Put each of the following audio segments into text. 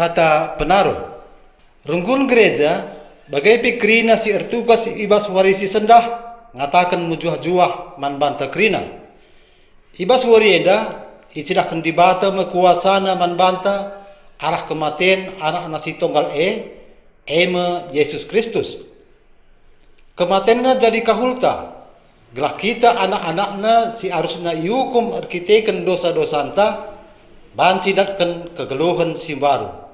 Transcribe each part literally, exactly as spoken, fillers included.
Kata penaruh. Runggun gereja, bage pe kerina si ertugas i bas wari si sendah, ngataken mejuah-juah man banta kerina. I bas wari enda, icidahken Dibata me kuasaNa man banta arah kematen AnakNa si Tonggal e, e me Jesus Kristus. KematenNa jadi kahulta, gelah kita anak-anakNa si arusna iukum erkiteken dosa-dosanta, banci ndatken kegeluhen si mbaru.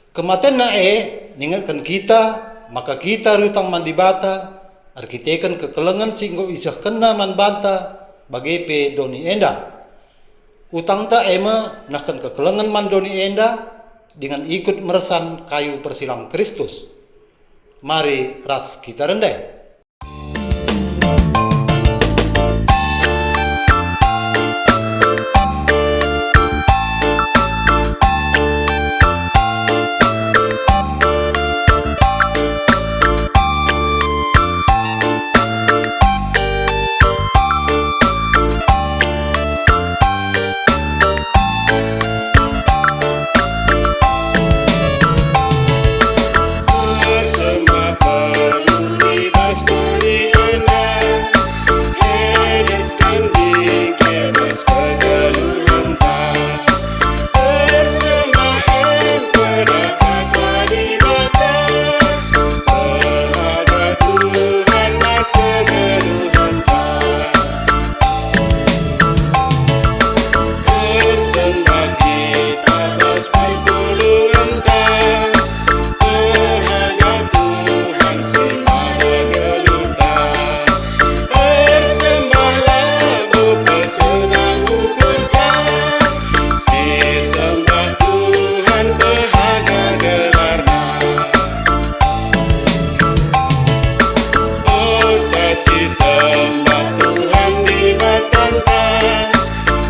KematenNa e ningetken kita maka kita rutang man Dibata erkiteken kekelengen si enggo isehkenNa man banta bage pe doni enda. Utangta e me nehken kekelengen man doni enda dingen ikut mersan kayu persilang Kristus. Mari ras kita rende.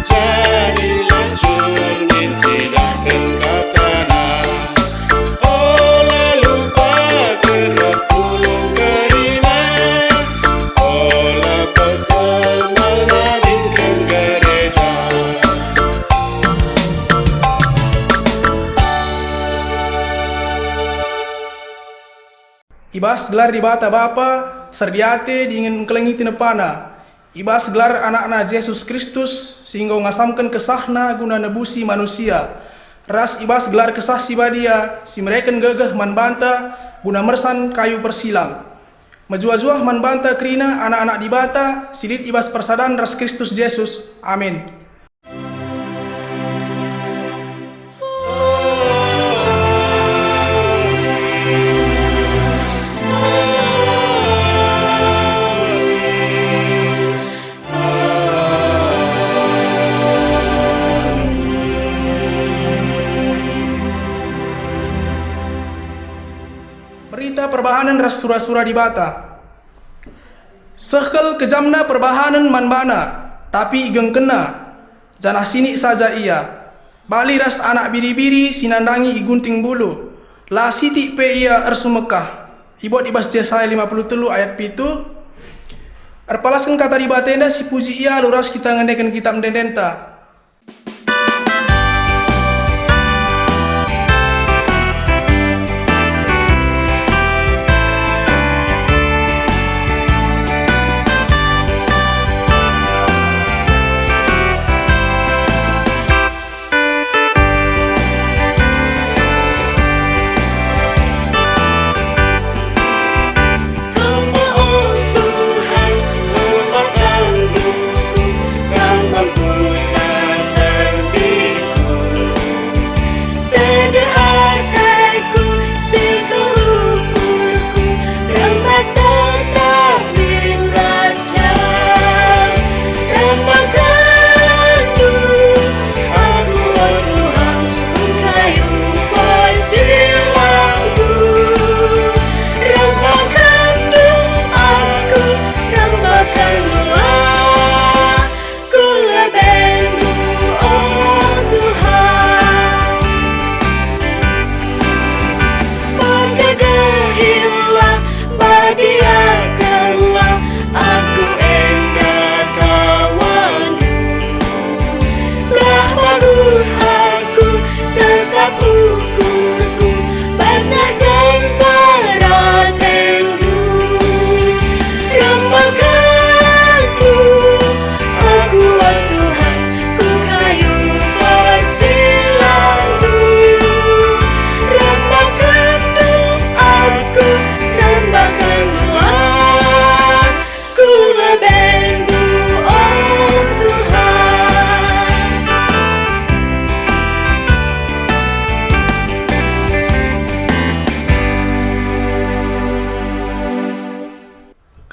Jadilah jurmin cidahken kataNa. Ola lupa kerna pulung kerina, ola pesel meladingken gereja. I bas gelar Dibata Bapa, serdiate dingen engkelengi tinepaNa, i bas gelar AnakNa Jesus Kristus, si enggo ngasamken kesahNa guna nebusi manusia, ras i bas gelar Kesah Si Badia, si mereken gegeh man banta guna mersan kayu persilang. Mejuah-juah man banta kerina anak-anak Dibata si lit i bas persadan ras Kristus Jesus. Amin. Berita Perbahanen ras sura-sura Dibata. Seh kal kejamna perbahanen man bana, tapi igengkenna, janah sinik saja ia. Bali ras anak biri-biri si nandangi igunting bulu, la sitik pe ia ersumekah. Ibuat i bas Jesaya lima puluh telu ayat pitu. Erpalasken kata Dibata enda sipuji ia alu ras kita ngendeken kitap ende-endenta.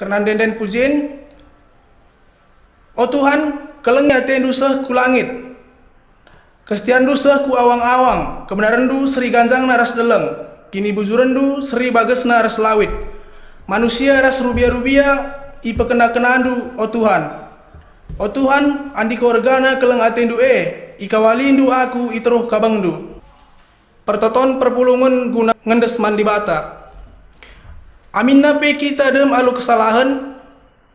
Penandenden pujin. O Tuhan, kelengi atendu seh ku langit. Kesetianndu seh ku awang-awang, kebenarenndu seri ganjangna ras deleng, kinibujurenndu seri bagesna ras lawit. Manusia ras rubia-rubia ipekena-kenandu, o Tuhan. O Tuhan, andiko ergana keleng atendu e, ikawalindu aku i teruh kabengndu. Pertoton perpulungen guna ngendes man Dibata. Aminna pe kita dem alu kesalahen,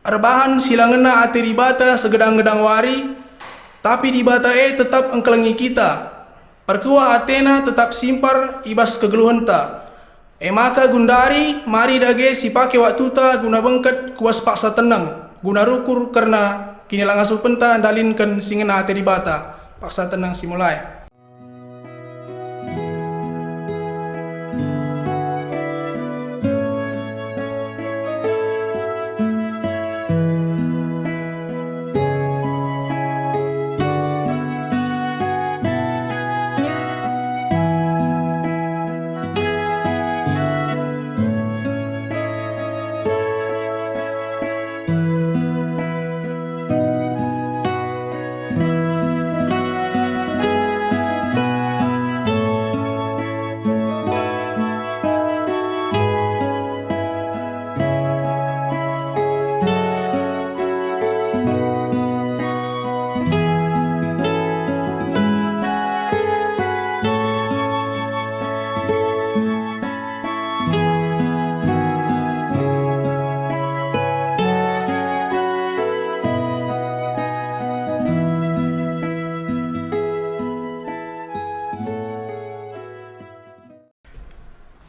erbahan si la ngena ate Dibata segedang-gedang wari, tapi Dibata e tetap engkelengi kita. Perkuah ateNa tetap simpar i bas kegeluhenta. E maka gundari mari dage sipake waktuta guna bengket ku bas paksa teneng, guna rukur kerna kinilangasuhenta ndalinken si ngena ate Dibata. Paksa teneng si mulai.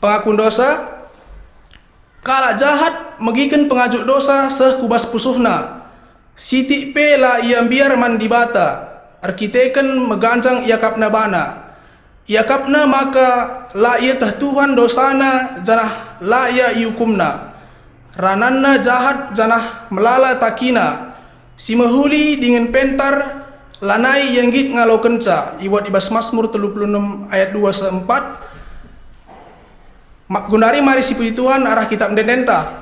Pengakun dosa. Kalak jahat megiken pengajuk dosa seh ku bas pusuhna. Sitik pe la ia mbiar man Dibata, erkiteken meganjang iakapna bana. Iakapna maka la ieteh Tuhan dosana janah la ia iukumNa. Rananna jahat janah melala takina, si mehuli dingen pentar, lanai ia nggit ngalokenca, ibuat i bas Masmur telu puluh enem ayat dua seh empat. Ma-, gundari mari sipuji Tuhan arah kitab ende-endenta.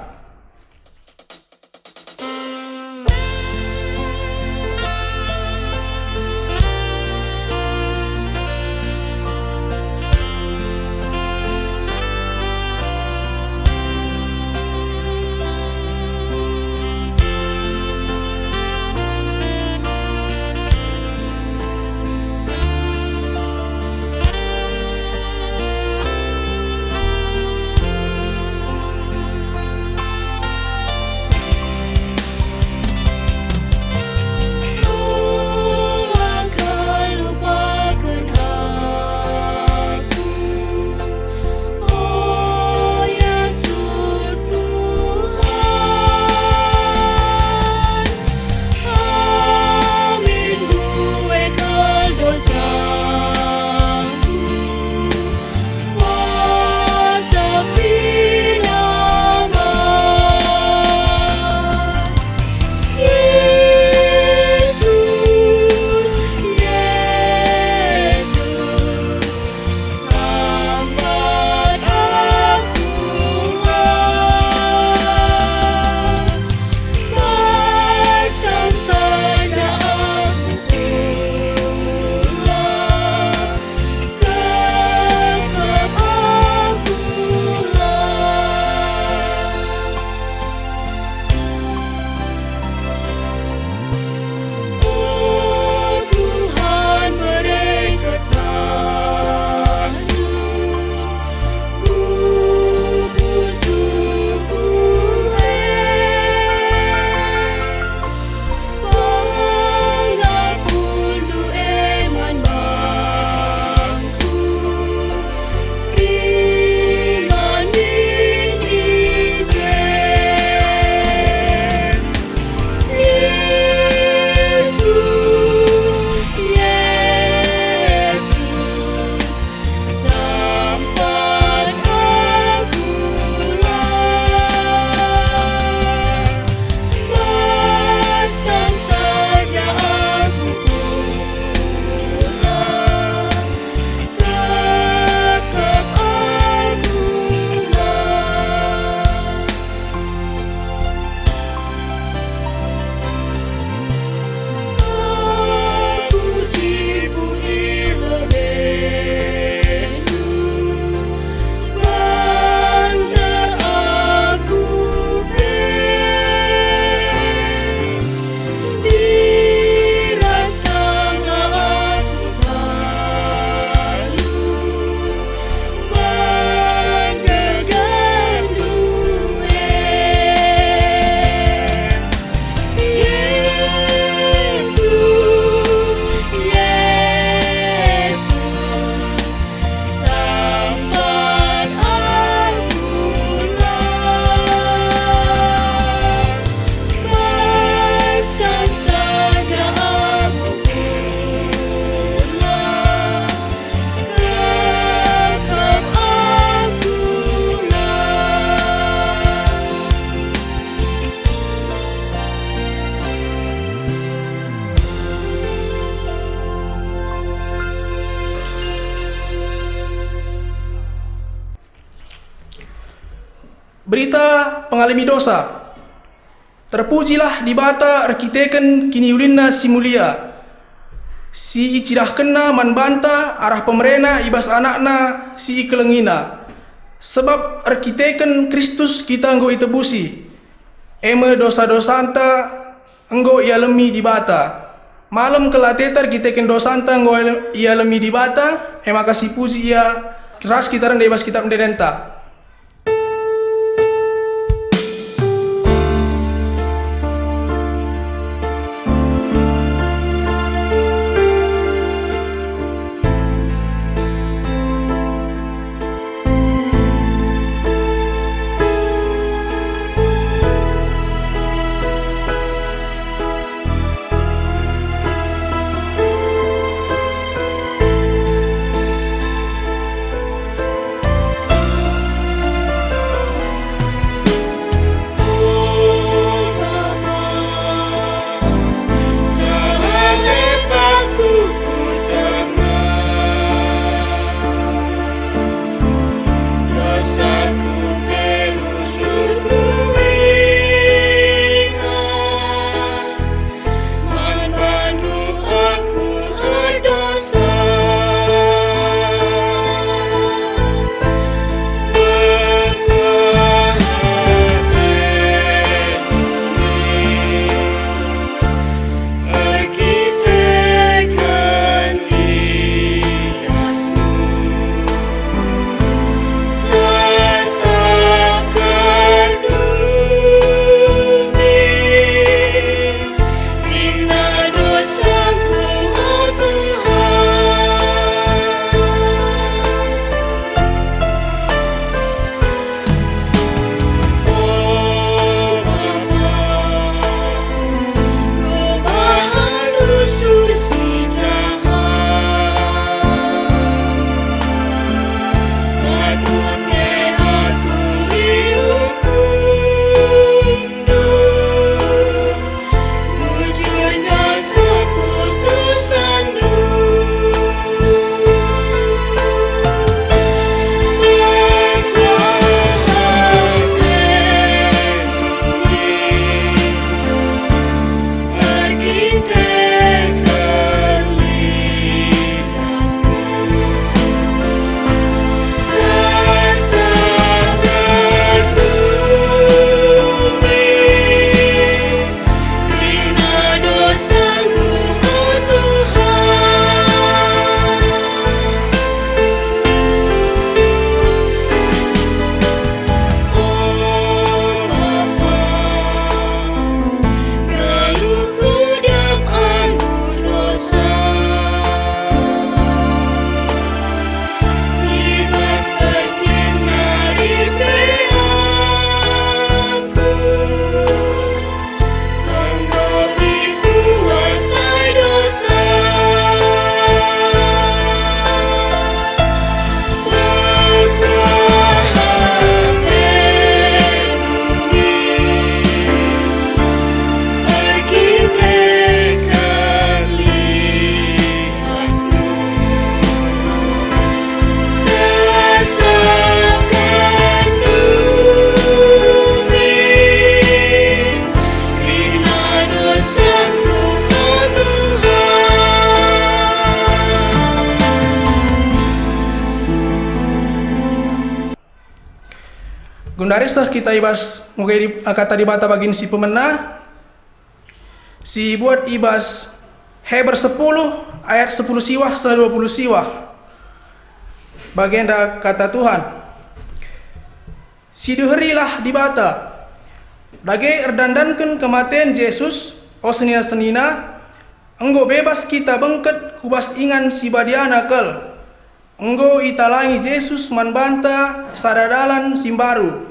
Berita pengalemi dosa. Terpujilah Dibata erkiteken kiniulinNa si mulia, si icidahkenNa man banta arah pemereNa i bas AnakNa si ikelengiNa. Sebab erkiteken Kristus kita enggo itebusi, e me dosa-dosanta enggo ialemi Dibata. Malem kal ateta erkiteken dosanta enggo ialemi Dibata, e maka sipuji Ia. Ras kita rende i bas Kitap Ende-endenta. Man bandu aku erdosa. Maka atendu min erkiteken liasmu. Sasapken dungin kerina dosangku, o Tuhan. O Bapa, kubahan rusur si jahat. Patut pe aku iukum. Bujur nge keputusanndu. Maka atendu min erkiteken liasmu. Sasapken dungin kerina dosangku, o Tuhan. O Bapa, geluhku dem alu dosa. I bas tengkin nari pe aku enggo ikuasai dosa. Maka atendu min erkiteken liasmu. Sasapken dungin kerina dosangku, o Tuhan. Genduari seh kita i bas muge di, Kata Dibata bagin si pemena, si ibuat i bas Heber sepuluh ayat sepuluh siwah seh dua puluh siwah. Bagenda Kata Tuhan. Sideherilah Dibata. Dage erdandanken kematen Jesus, o senina-senina, enggo bebas kita bengket ku bas ingan si badiana kal. Enggo italangi Jesus man banta sada dalan si mbaru,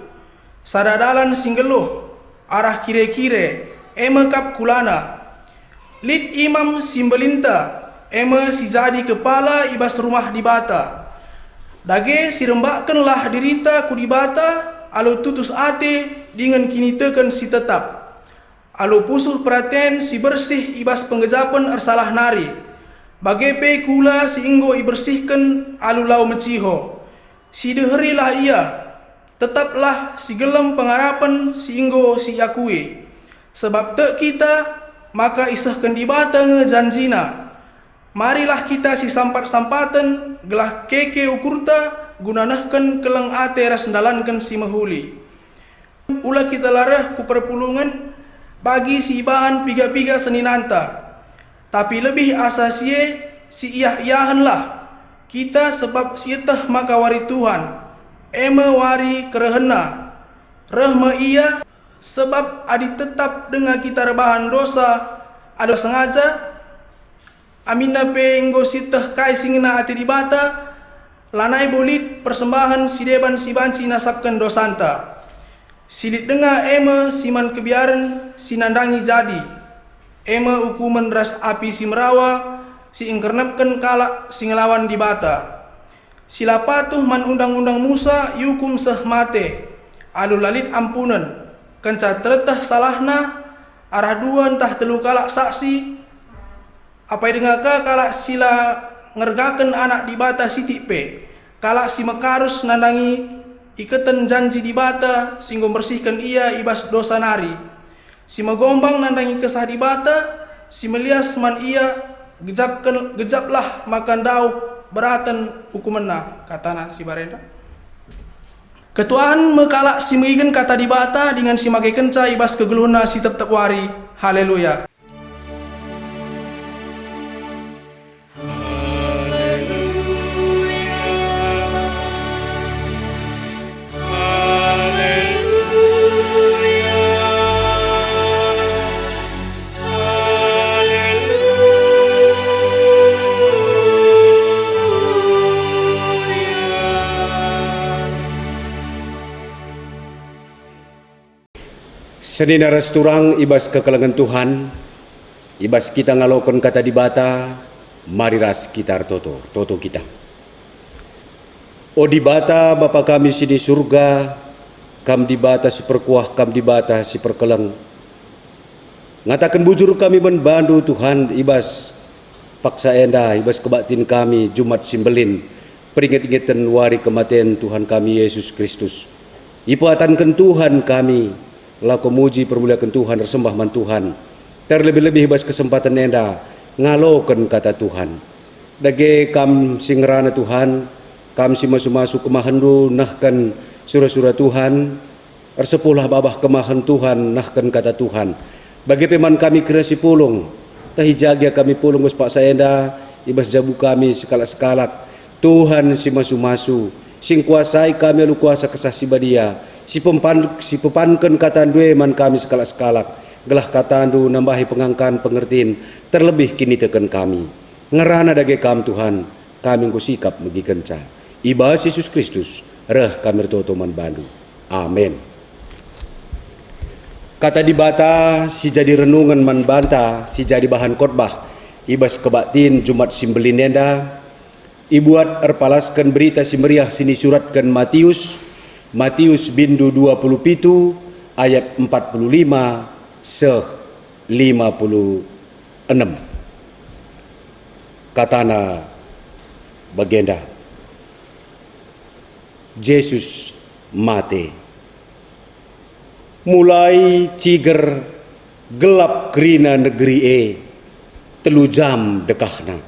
sada dalan si nggeluh arah kire-kire, e me kap kulana. Lit imam si mbelinta, e me si jadi kepala i bas Rumah Dibata. Dage sirembakenlah dirita ku Dibata alu tutus ate dingen kiniteken si tetap, alu pusuh peraten si bersih i bas penggejapen ersalah nari, bage pe kula si enggo ibersihken alu lau meciho. Sideherilah ia. Tetaplah si gelem pengarapen si enggo si akui, sebab tek kita maka isehken Dibata nge janjina. Marilah kita sisampat-sampaten gelah keke ukurta guna nehken keleng ate ras ndalanken si mehuli. Ula kita la reh ku perpulungen bagi si ibahan piga-piga seninanta, tapi lebih asa si e si iah-iahenlah kita, sebab sieteh maka wari Tuhan, e me wari kerehenNa. Reh me Ia, sebab adi tetap denga kita erbahan dosa adi sengaja, aminna pe enggo sieteh kai si ngena ate Dibata, lanai bo lit persembahen si deban si banci nasapken dosanta. Si lit denga e me si man kebiaren si nandangi jadi, e me ukumen ras api si merawa si engkernepken kalak si ngelawan Dibata. Si la patuh man Undang-undang Musa iukum seh mate, alu la lit ampunen, kenca tereteh salahna arah dua ntah telu kalak saksi, apai denga ka kalak si la ngergaken Anak Dibata sitik pe, kalak si mekarus nandangi iketen janji Dibata si enggo mbersihken ia i bas dosa nari, si megombang nandangi Kesah Dibata, si melias man ia, gejapken, gejaplah maka ndauh beraten ukumenna, katana si barenda. Ketuahen me kalak si megiken kata Dibata dingen si makekenca i bas kegeluhenna si tep-tep wari. Haleluya! Senina ras turang i bas kekelengen Tuhan, i bas kita ngaloken Kata Dibata, mari ras kita ertoto, ertoto kita. O Dibata, Bapa kami si ni Surga, Kam Dibata si perkuah, Kam Dibata si perkeleng. Ngataken bujur kami man bandu, Tuhan, i bas paksa enda, i bas kebaktin kami Jumat si Mbelin, peringet-ingeten wari kematen Tuhan kami Yesus Kristus. Ipeatanken Tuhan kami, lako muji permuliaken Tuhan, ersembah man Tuhan, terlebih-lebih i bas kesempaten enda ngaloken Kata Tuhan. Dage Kam si ngerana Tuhan, Kam si masu-masu kemahenndu nehken sura-sura Tuhan, ersepuhlah babah kemahen Tuhan nehken Kata Tuhan. Bage pe man kami kerina si pulung, tahi ja gia kami pulung bas paksa enda, i bas jabu kami sekalak-sekalak. Tuhan si masu-masu, si ngkuasai kami alu kuasa Kesah Si Badia, si pempan-, si pepanken KataNdu e man kami sekalak-sekalak, gelah KataNdu nambahi pengangkan, pengertin, terlebih kiniteken kami. Ngerana dage Kam, Tuhan, kami enggo sikap megikenca. I bas Yesus Kristus reh kami ertoto man baNdu. Amin. Kata Dibata si jadi renungen man banta, si jadi bahan khotbah i bas kebaktin Jumat si Mbelin enda, ibuat erpalasken Berita Si Meriah si nisuratken Matius, Matius bindu dua puluh pitu ayat empat puluh lima seh lima puluh enem. Katana bagenda, Jesus mate. Mulai ciger gelap kerina negeri e, telu jam dekahna.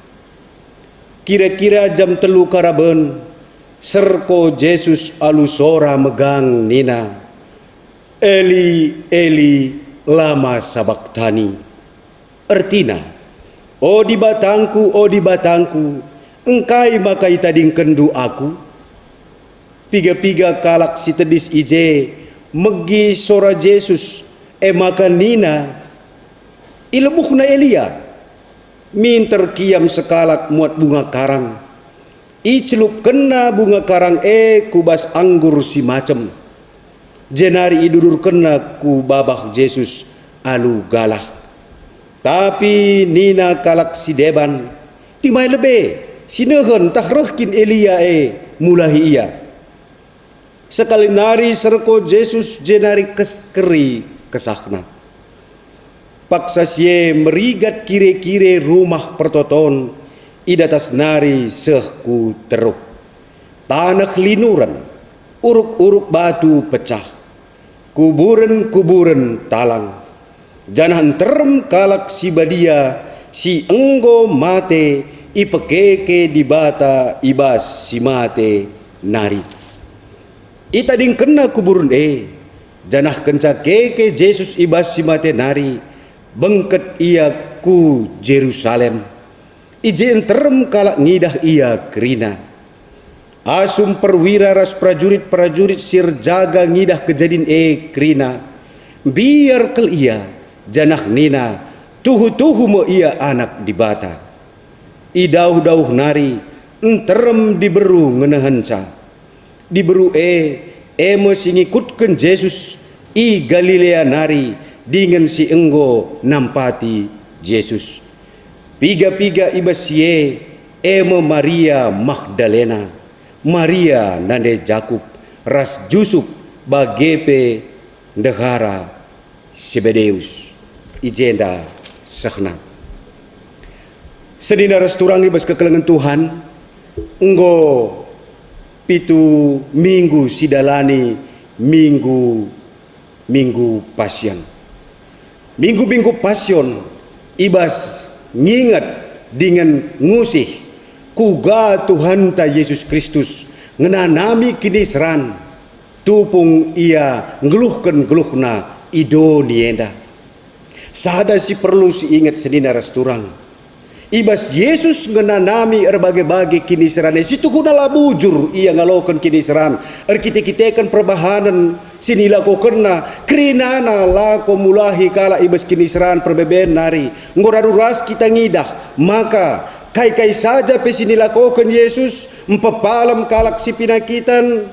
Kira-kira jam telu karaben, serko Jesus alu sora megang nina, "Eli, Eli, lama sabaktani?" Ertina, "O Dibatangku, o Dibatangku, engkai maka itadingkenNdu Aku?" Piga-piga kalak si tedis i je megi sora Jesus, e maka nina, "Ilebuhna Elia." Minter kiam sekalak muat bunga karang. Icelupkenna bunga karang e ku bas anggur si macem, jenari idudurkenna ku babah Jesus alu galah. Tapi nina kalak si deban, "Timai lebe, si nehen ntah reh kin Elia e mulahi ia." Sekali nari serko Jesus jenari kes-, keri kesahna. Paksa si e merigat kire-kire Rumah Pertoton, i datas nari seh ku teruh. Taneh linuren. Uruk-uruk batu pecah, kuburen-kuburen talang, janah nterem kalak si badia si enggo mate ipekeke Dibata i bas si mate nari. Itadingkenna kuburen e, janah kenca keke Jesus i bas si mate nari, bengket ia ku Jerusalem. I je nterem kalak ngidah ia kerina. Asum perwira ras perajurit-perajurit si erjaga ngidah kejadin e kerina, mbiar kal ia, janah nina, "Tuhu-tuhu me ia Anak Dibata." I dauh-dauh nari, nterem diberu ngenehenca. Diberu e, e me si ngikutken Jesus i Galilea nari, dingen si enggo nampati Jesus. Piga-piga i bas si e, e me Maria Magdalena, Maria nande Jakup, ras Jusup, bage pe ndehara Sebedeus. I jenda sehna. Senina ras turang i bas kekelengen Tuhan, enggo pitu minggu sidalani minggu, Minggu Passion. Minggu-minggu Passion i bas nginget dingen ngusih kuga Tuhanta Jesus Kristus ngenanami kiniseran, tupung Ia nggeluhken geluhna i doni enda. Sada si perlu siinget senina ras turang. I bas Jesus ngenanami erbage-bage kiniseran e, si tuhuna la bujur Ia ngaloken kiniseran, erkite-kiteken perbahanen si nilakokenNa, kerinana lako mulahi kalak i bas kiniseran perbeben nari. Enggo radu ras kita ngidah maka kai-kai saja pe si nilakoken Jesus mpepalem kalak si pinakitan,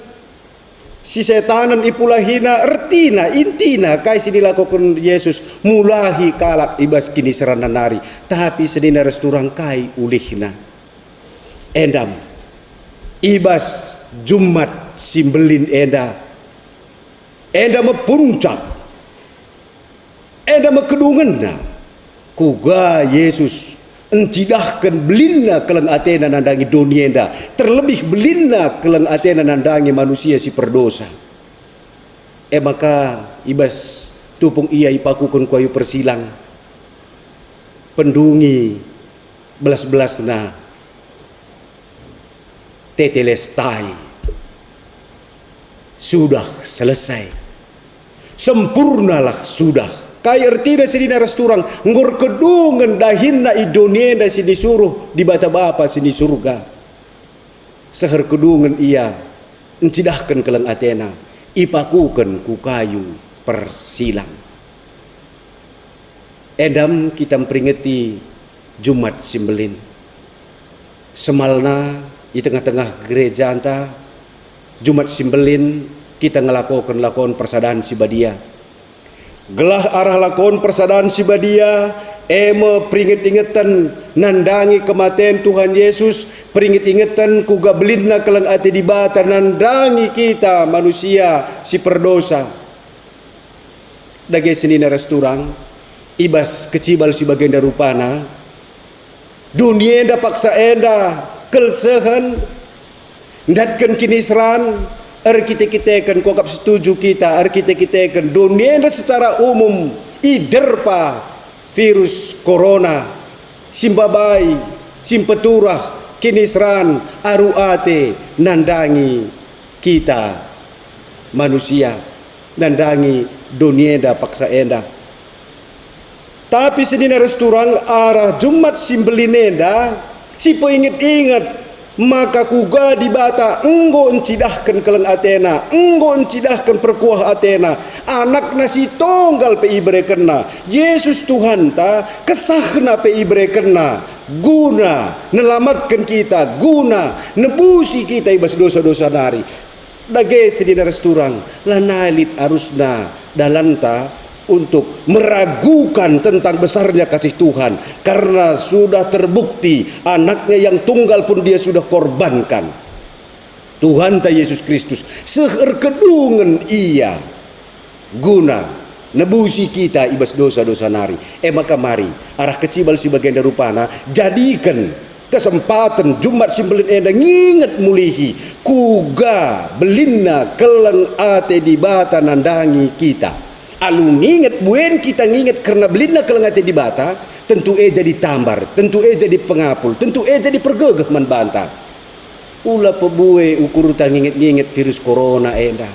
si setanen ipulahiNa, ertina, intina kai si nilakoken Jesus, mulahi kalak i bas kiniseranNa nari. Tapi senina ras turang, kai ulihna? Enda me, i bas Jumat si Mbelin enda, enda me puncak, enda me kedungenna, kuga Jesus ncidahken belinna keleng atena nandangi doni enda, terlebih belinna keleng atena nandangi manusia si perdosa. E maka, i bas tupung Ia ipakuken ku kayu persilang, pendungi belas-belasNa, Tetelestai. Sudah selesai. Sempurnalah sudah. Kai ertina senina ras turang? Enggo erkedungen dahinNa i doni enda si nisuruh Dibata Bapa si ni Surga. Seh erkedungen Ia ncidahken keleng atena, ipakuken ku kayu persilang. Enda me kita mperingeti Jumat si Mbelin. Semalna i tengah-tengah gerejanta, Jumat si Mbelin kita ngelakoken lakon persadan si badia. Gelah arah lakon persadan si badia, e me peringet-ingeten nandangi kematen Tuhan Yesus, peringet-ingeten kuga belinna keleng ate Dibata nandangi kita manusia si perdosa. Dage senina ras turang, i bas kecibal si bagenda rupana, doni enda paksa enda kelsehen, ndatken kiniseran, erkite-kiteken, kuakap setuju kita, erkite-kiteken doni enda secara umum iderpa virus corona, si mbabai, si mpeturah kiniseran, aru ate nandangi kita manusia, nandangi doni enda paksa enda. Tapi senina ras turang, arah Jumat si Mbelin enda, si peinget-inget maka kuga Dibata enggo ncidahken keleng atena, enggo ncidahken perkuah atena, AnakNa si tonggal pe iberekenNa, Jesus Tuhanta, kesahNa pe iberekenNa, guna nelamatken kita, guna nebusi kita i bas dosa-dosa nari. Dage senina ras turang, lanai lit arusna dalanta untuk meragukan tentang besarnya kasih Tuhan, karena sudah terbukti Anaknya yang tunggal pun Dia sudah korbankan. Tuhanta Yesus Kristus, seh erkedungen Ia guna nebusi kita i bas dosa-dosa nari. E maka mari, arah kecibal si bagenda rupana, jadiken kesempaten Jumat si Mbelin enda nginget mulihi Kuga belinna keleng ate Dibata nandangi kita? Alu nginget, buen kita nginget kerna belinna keleng ate Dibata, tentu e jadi tambar, tentu e jadi pengapul, tentu e jadi pergegeh man banta. Ula pebue ukurta nginget-nginget virus corona enda.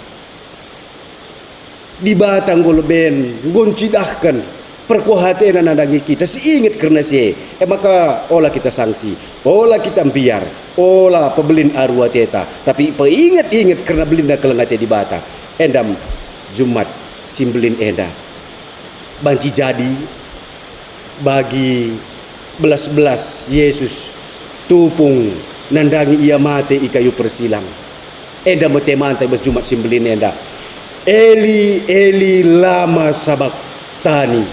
Dibata enggo leben, enggo ncidahken perkuah ateNa nandangi kita, si inget kerna si e. E maka ola kita sangsi, ola kita mbiar, ola pebelin aru ateta, tapi peinget-inget kerna belinna keleng ate Dibata. Enda me Jumat si Mbelin enda banci jadi bagi belas-belas Jesus tupung nandangi Ia mate i kayu persilang. Enda me temanta i bas Jumat si Mbelin enda, "Eli, Eli, lama sabaktani?"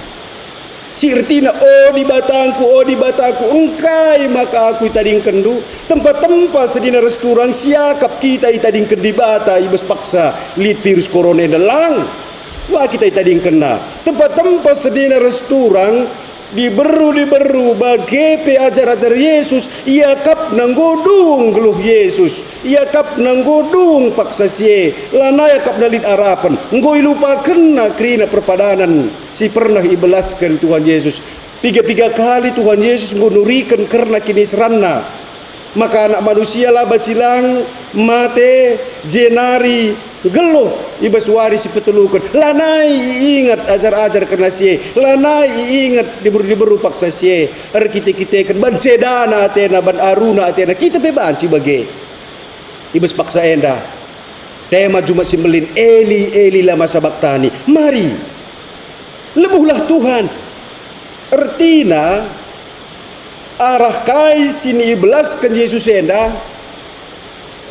Si ertina, "O Dibatangku, o Dibatangku, engkai maka Aku itadingkenNdu?" Tempa-tempa senina ras turang siakap kita itadingken Dibata i bas paksa lit virus corona enda, lang. La kita itadingkenNa. Tempa-tempa senina ras turang, diberu-diberu, bage pe ajar-ajar Jesus, iakapna enggo dung geluh Jesus, iakapna enggo dung paksa si e, lanai akapna lit arapen, enggo ilupakenna kerina perpadanen si pernah ibelasken Tuhan Jesus. Piga-piga kali Tuhan Jesus enggo nuriken kerna kiniseranNa. Maka Anak Manusia la banci lang, mate, jenari nggeluh i bas wari si peteluken. Lanai iinget ajar-ajar kerna si e, lanai iinget diberu-diberu paksa si e. Erkite-kiteken ban cedana atena, ban aruna atena, kita pe banci bage. I bas paksa enda, tema Jumat si Mbelin, "Eli, Eli, lama sabaktani?" Mari, lebuhlah Tuhan. Ertina, arah kai si ibelasken Jesus enda,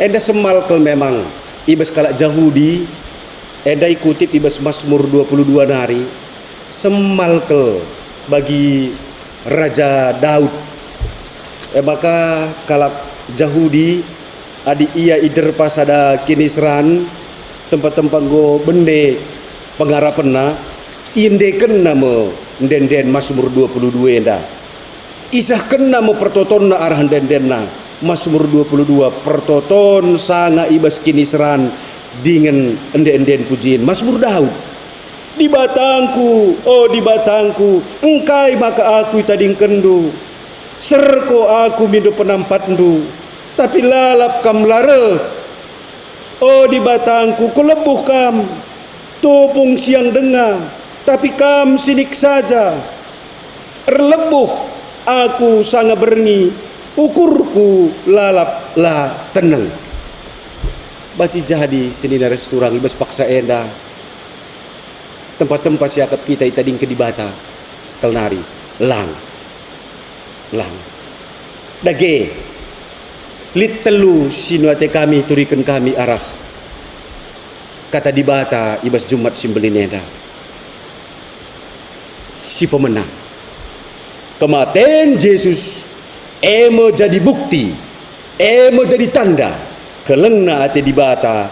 enda semal kal memang i bas kalak Jahudi, enda ikutip i bas Masmur dua puluh dua nari, semal kal bagi Raja Daud. E maka kalak Jahudi, adi ia iderpa sada kiniseran, tempa-tempa enggo bene pengarapenna, iendekenna me ende-enden Masmur dua puluh dua enda. Isehkenna me pertotonna arah ende-endenna. Masmur dua puluh dua, pertoton sanga i bas kiniseran dingen ende-enden pujin. Masmur Daud. "Dibatangku, o Dibatangku, engkai maka aku itadingkenNdu? Serko aku mindo penampatNdu, tapi lalap Kam la reh. O Dibatangku, kulebuh Kam, tupung siang denga, tapi Kam sinik saja. Erlebuh aku sanga berngi, ukurku lalap la teneng." Banci jadi senina ras turang i bas paksa enda. Tempa-tempa siakap kita itadingken Dibata sekalnari lang. Lang. Dage, lit telu si nuate kami ituriken kami arah Kata Dibata i bas Jumat si Mbelin enda. Si pemena, kematen Jesus e me jadi bukti, e me jadi tanda kelengna ate Dibata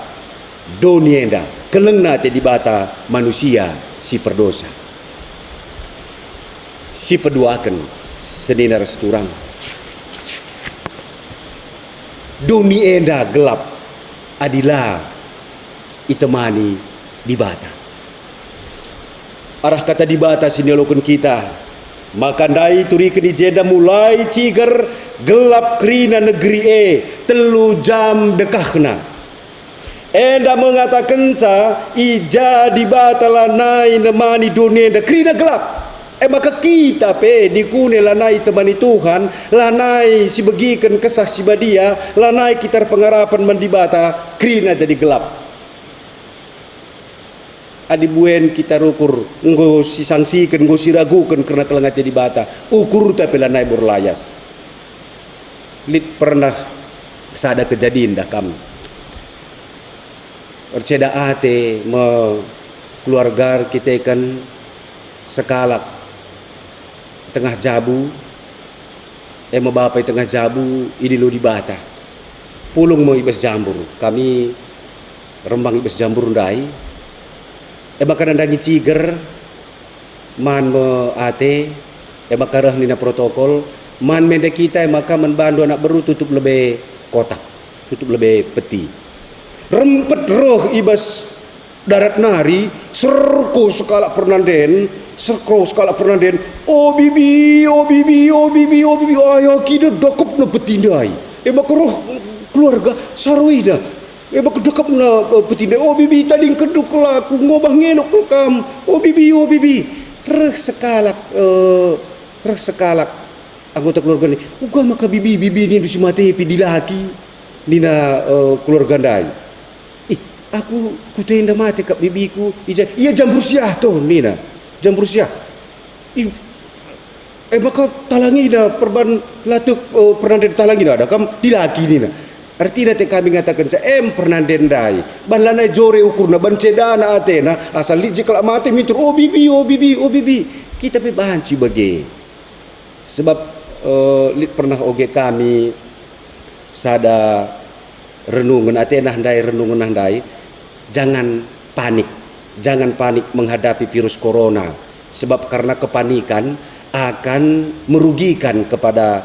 doni enda, kelengna ate Dibata manusia si perdosa. Si peduaken, senina ras turang, doni enda gelap adi la itemani Dibata. Arah Kata Dibata si nialoken kita, maka ndai turiken i jenda mulai ciger gelap kerina negeri e, telu jam dekahna. Enda me ngatakenca, i ja Dibata lanai nemani doni enda kerina gelap. E maka kita pe dikune lanai temani Tuhan, lanai sibegiken Kesah Si Badia, lanai kita erpengarapen man Dibata, kerina jadi gelap. Adi buen kita rukur, enggo sisangsiken, enggo siraguken kerna keleng ate Dibata, ukurta pe lanai bo erlayas. Lit pernah sada kejadin dah kam. Erceda ate me keluarga erkiteken sekalak tengah jabu, e me bapa i tengah jabu idilo Dibata. Pulung me i bas jambur, kami rembang i bas jambur ndai. E maka nandangi ciger, man me ate, e maka reh nina protokol, man me enda kita, e maka man bandu anak beru tutup lebe kotak. Tutup lebe peti. Rempet reh i bas darat nari, serko sekalak pernanden, serko sekalak pernanden, "O bibi, o bibi, o bibi, o bibi, aya kidekepna peti ndai." E maka reh keluarga, saroina. E maka dekepna, eh, peti ndai, "O bibi, tadingkenndu kal aku, ngobah ngelok kal kam, o bibi, o bibi." Reh sekalak, eh, reh sekalak anggota keluarga ndai, "Uga maka bibi, bibi nindu si mate pe dilaki?" nina, eh, keluarga ndai. "Ih, aku kutenda mate kap bibiku, i ja, ia jambur siah to," nina. "Jambur siah." "Ih, e maka talangina perban latuk, eh, pernanden talangina, ada kam dilaki," nina. Ertina ate kami ngatakenca, em pernanden ndai, ban lanai jore ukurna, ban cedana atena, asal lit je kalak mate minter, "O bibi, o bibi, o bibi." Kita pe banci bage. Sebab, eh, lit pernah oge kami sada renungen, atena ndai, renungen ndai, jangan panik, jangan panik menghadapi virus corona, sebab karena kepanikan akan merugikan kepada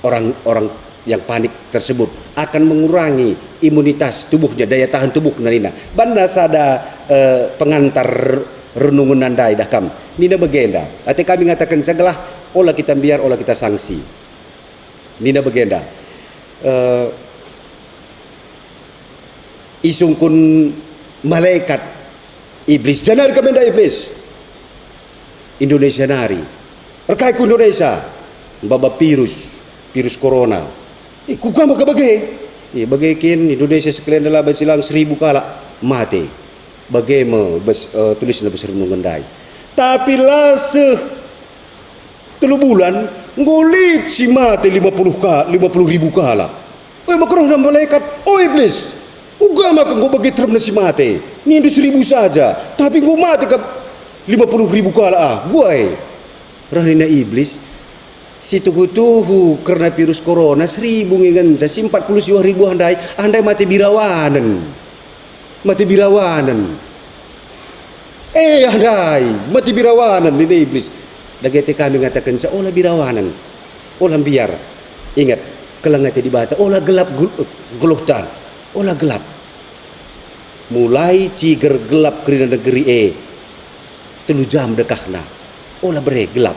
orang-orang yang panik tersebut, akan mengurangi imunitas tubuhnya, daya tahan tubuhna nina. Banna sada, eh, pengantar renungen ndai dah kam. Nina bagenda, ate kami ngatakenca gelah ola kita mbiar, ola kita sangsi. Nina bagenda, eh, isungkun malaikat Iblis, "Janari kam enda, Iblis?" Indonesia nari. "Erkai ku Indonesia?" "Maba virus, virus corona." "Eh, kuga maka bage?" "Eh, bage kin, Indonesia sekalian enda laba silang seribu kalak mate." Bage me bas, eh, tulisna bas renungen ndai. Tapi la seh telu bulan, enggo lit si mate lima puluh ka-, lima puluh ribu kalak. E maka rehna malaikat, "O Iblis, uga maka enggo bage teremna si mate? Nindu seribu saja, tapi enggo mate kap lima puluh ribu kalak ah, guai." Reh nina Iblis, "Si tuhu-tuhu kerna virus corona seribu nge ngenca, si empat puluh siwah ribu ndai, ndai mate birawanen." Mate birawanen. "Eh, ndai, mate birawanen," nina Iblis. Dage ate kami ngatakenca, "Ola birawanen. Ola mbiar. Inget, keleng ate Dibata, ola gelap gel-, geluhta. Ola gelap. Mulai ciger gelap kerina negeri e, telu jam dekahna. Ola bere gelap.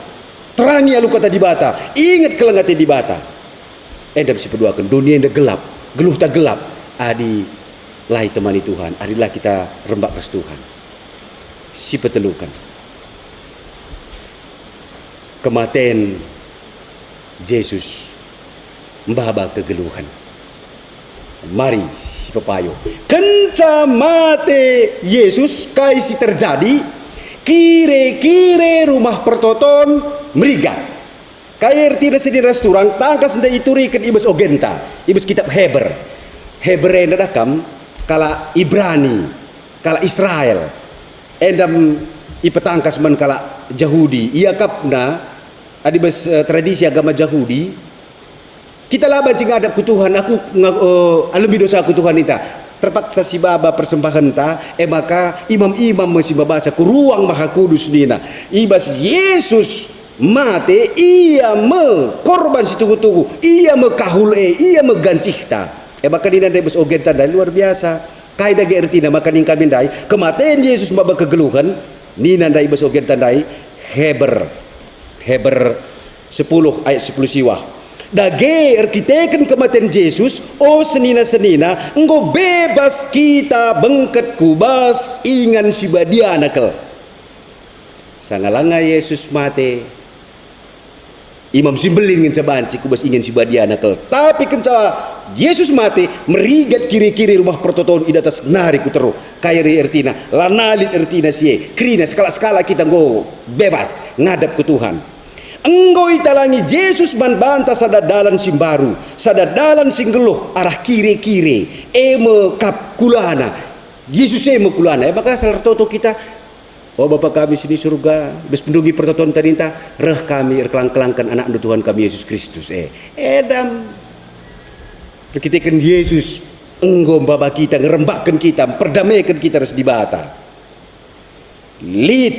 Terangi alu kata Dibata. Inget keleng ate Dibata." Enda me si peduaken, doni enda gelap, geluhta gelap, adi la itemani Tuhan, adi la kita rembak ras Tuhan. Si peteluken, kematen Jesus maba kegeluhen. Mari si pepayo. Kenca mate Jesus, kai si terjadi? Kire-kire Rumah Pertoton merigat. Kai ertina senina ras turang, tangkas ndai ituriken i bas ogenta, i bas kitab Heber. Heber enda dah kam, kalak Ibrani, kalak Israel. Enda me ipetangkas man kalak Jahudi. Iakapna, adi bas, eh, tradisi agama Jahudi, kita la banci ngadap ku Tuhan, aku nga-, eh, alembi dosaku Tuhan ninta. Terpaksa sibaba persembahenta, e maka imam-imam me si mabasa ku Ruang Maha Kudus nina, "I bas Jesus mate, ia me korban si tuhu-tuhu, ia me kahul e, ia me gancihta." E maka nina ndai bas ogenta ndai luar biasa. Kai dage ertina maka nina kami ndai, kematen Jesus maba kegeluhen, nina ndai bas ogenta ndai, Heber. Heber sepuluh ayat sepuluh siwah. Dage erkiteken kematen Jesus, o senina-senina, enggo bebas kita bengket ku bas ingan si badiana kal. Sanga langa Jesus mate, Imam si Mbelin ngenca banci ku bas ingan si badiana kal. Tapi kenca Jesus mate, merigat kire-kire Rumah Pertoton i datas nari ku teruh. Kai ertina? Lanai lit ertina si e. Kerina sekalak-sekalak kita enggo bebas ngadap ku Tuhan. Enggo italangi Jesus man banta sada dalan si mbaru, sada dalan si nggeluh arah kire-kire. E me kap kulana. Jesus e me kulana. E maka asal ertoto kita, "O Bapa kami si ni Surga, bas pendungi pertoton taninta, reh kami erkelang-kelangken Anakndu Tuhan kami Yesus Kristus." E, enda me. Erkiteken Jesus enggo maba kita, ngerembakken kita, mperdameken kita ras Dibata. Lit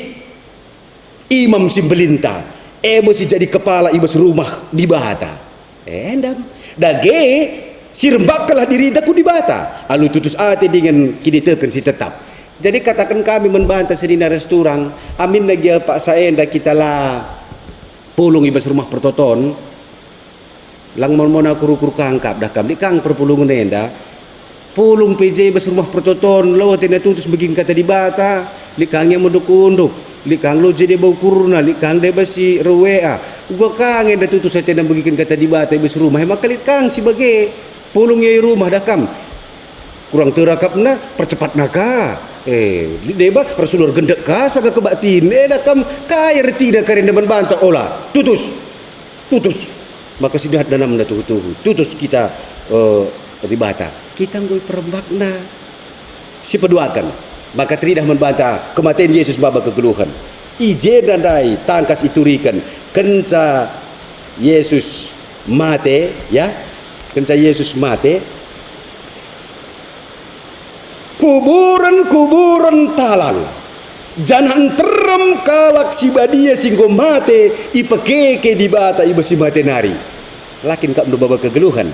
Imam si Mbelinta, e me si jadi kepala i bas rumah Dibata. Enda me. Dage, Si rembakkenlah dirinta ku Dibata, alu tutus ate dingen kiniteken si tetap. Jadi kataken kami man banta senina ras turang, aminna gia paksa enda kita la pulung i bas rumah pertoton, lang mon-mon aku rukur kangkap dah kam, lit kang perpulungen enda, pulung pe je i bas rumah pertoton, lau atena tutus megiken kata Dibata, lit kang ia menduk-unduk, lit kang lau je deba ukurna, lit kang deba si rewea, uga kang enda tutus atena megiken kata Dibata i bas rumah, e maka lit kang si bage. Pulung ia i rumah dah kam. Kurang tek akapna, percepatna ka. Eh, lit deba, ersular gendek ka, saka kebaktin. Eh, dah kam, kai ertina kari enda man banta ola? Tutus. Tutus. Maka sidah nanamna tuhu-tuhu. Tutus kita, eh, Dibata. Kita enggo iperembakna. Sipeduaken, maka teridah man banta kematen Yesus maba kegeluhen. I jenda ndai tangkas ituriken, kenca Yesus mate, ya, kenca Yesus mate, kuburen-kuburen talang, janah nterem kalak si badia si enggo mate ipekeke Dibata i bas si mate nari. La kin kap ndu maba kegeluhen?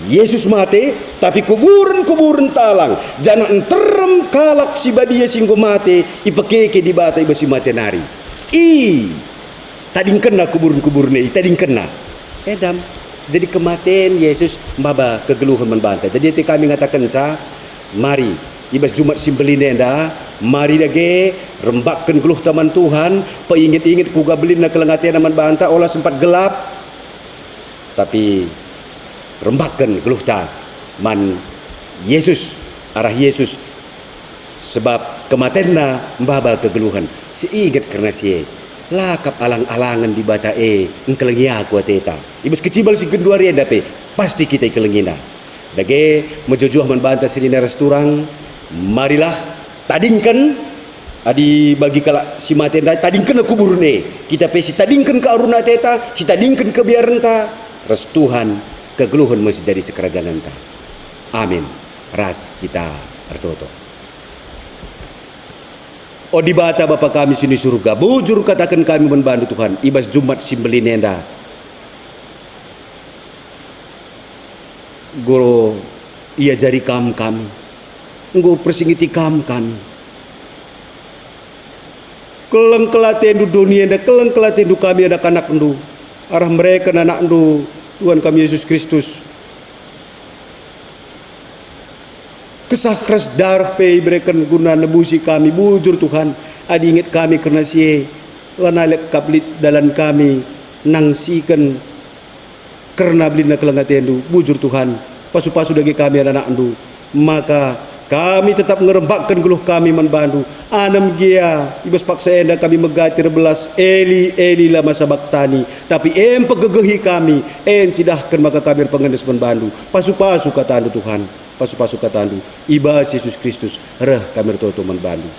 Yesus mate, tapi kuburen-kuburen talang, janah nterem kalak si badia si enggo mate ipekeke Dibata i bas si mate nari. I, tadingkenna kuburen-kuburen e, itadingkenna. Edam. Jadi kematen Yesus maba kegeluhen man banta. Jadi ate kami ngatakenca, mari, i bas Jumat si Mbelin enda, mari dage, rembakken geluhta man Tuhan, peinget-inget kuga belinna keleng atena man banta, ola sempat gelap, tapi rembakken geluhta man Yesus, arah Yesus, sebab kematenna maba kegeluhen. Seinget kerna si e, la kap alang-alangen Dibata e engkelengi aku ateta. I bas kecibal si genduari enda pe, pasti kita ikelengina. Dage, mejuah-juah man banta senina ras turang, marilah, tadingken, adi bagi kalak si mate ndai, tadingkenna kuburen e. Kita pe sitadingken kearun ateta, sitadingken kebiarenta, ras Tuhan, kegeluhen me si jadi sikerajanenta. Amin. Ras kita ertoto. O Dibata, Bapa kami si ni Surga, bujur kataken kami man baNdu, Tuhan, i bas Jumat si Mbelin enda. Enggo iajari Kam kami, enggo persingeti Kam kami. Keleng kel ateNdu doni enda, keleng kel ateNdu kami anak-anakNdu, arah mereken AnakNdu, Tuhan kami Yesus Kristus. Kesah ras dareh pe ibereken guna nebusi kami, bujur Tuhan, adi inget kami kerna si e, lanai lekap lit dalan kami nangsiken kerna belinna keleng ateNdu, bujur Tuhan, pasu-pasu dage kami anak-anakNdu, maka kami tetap ngerembakken geluh kami man baNdu, anem gia i bas paksa enda kami megati erbelas, "Eli, Eli, lama sabaktani?" Tapi e mpegegehi kami, e ncidahken maka kami erpengendes man baNdu. Pasu-pasu kataNdu, Tuhan, pasu-pasu kataNdu, i bas Yesus Kristus reh kami ertoto man baNdu.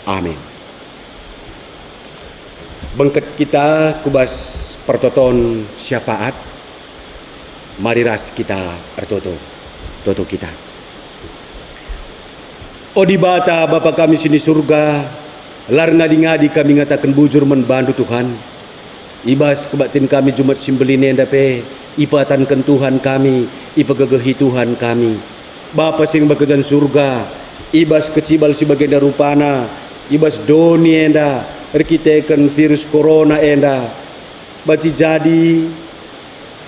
Amin. Bengket kita ku bas pertoton syafaat. Mari ras kita ertoto. Toto kita. O Dibata, Bapa kami si ni Surga, la erngadi-ngadi kami ngataken bujur man baNdu, Tuhan. I bas kebaktin kami Jumat si Mbelin enda pe, ipatanken Tuhan kami, ipegegehi Tuhan kami. Bapa si erbahagia i Surga, i bas kecibal si bagenda rupana, i bas doni enda, erkiteken virus korona enda, banci jadi